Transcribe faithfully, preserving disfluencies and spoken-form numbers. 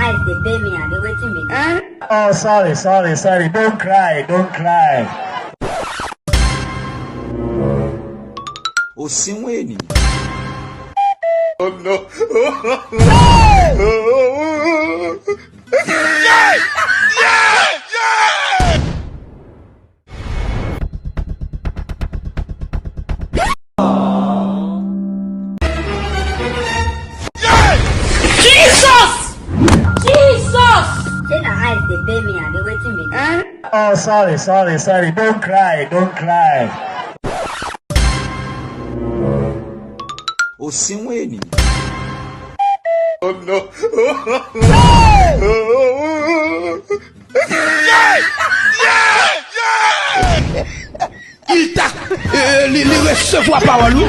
Eyes dey pay me, I dey wait to me. Oh, sorry, sorry, sorry. Don't cry, don't cry. O Senwè ni. Oh no. Jesus! Jesus! Say na eyes dey pay me, I dey wait to me. Oh, sorry, sorry, sorry. Don't cry, don't cry. O Senwè ni. Oh no. Li ta, eh, li, li resevwa pawòl ou.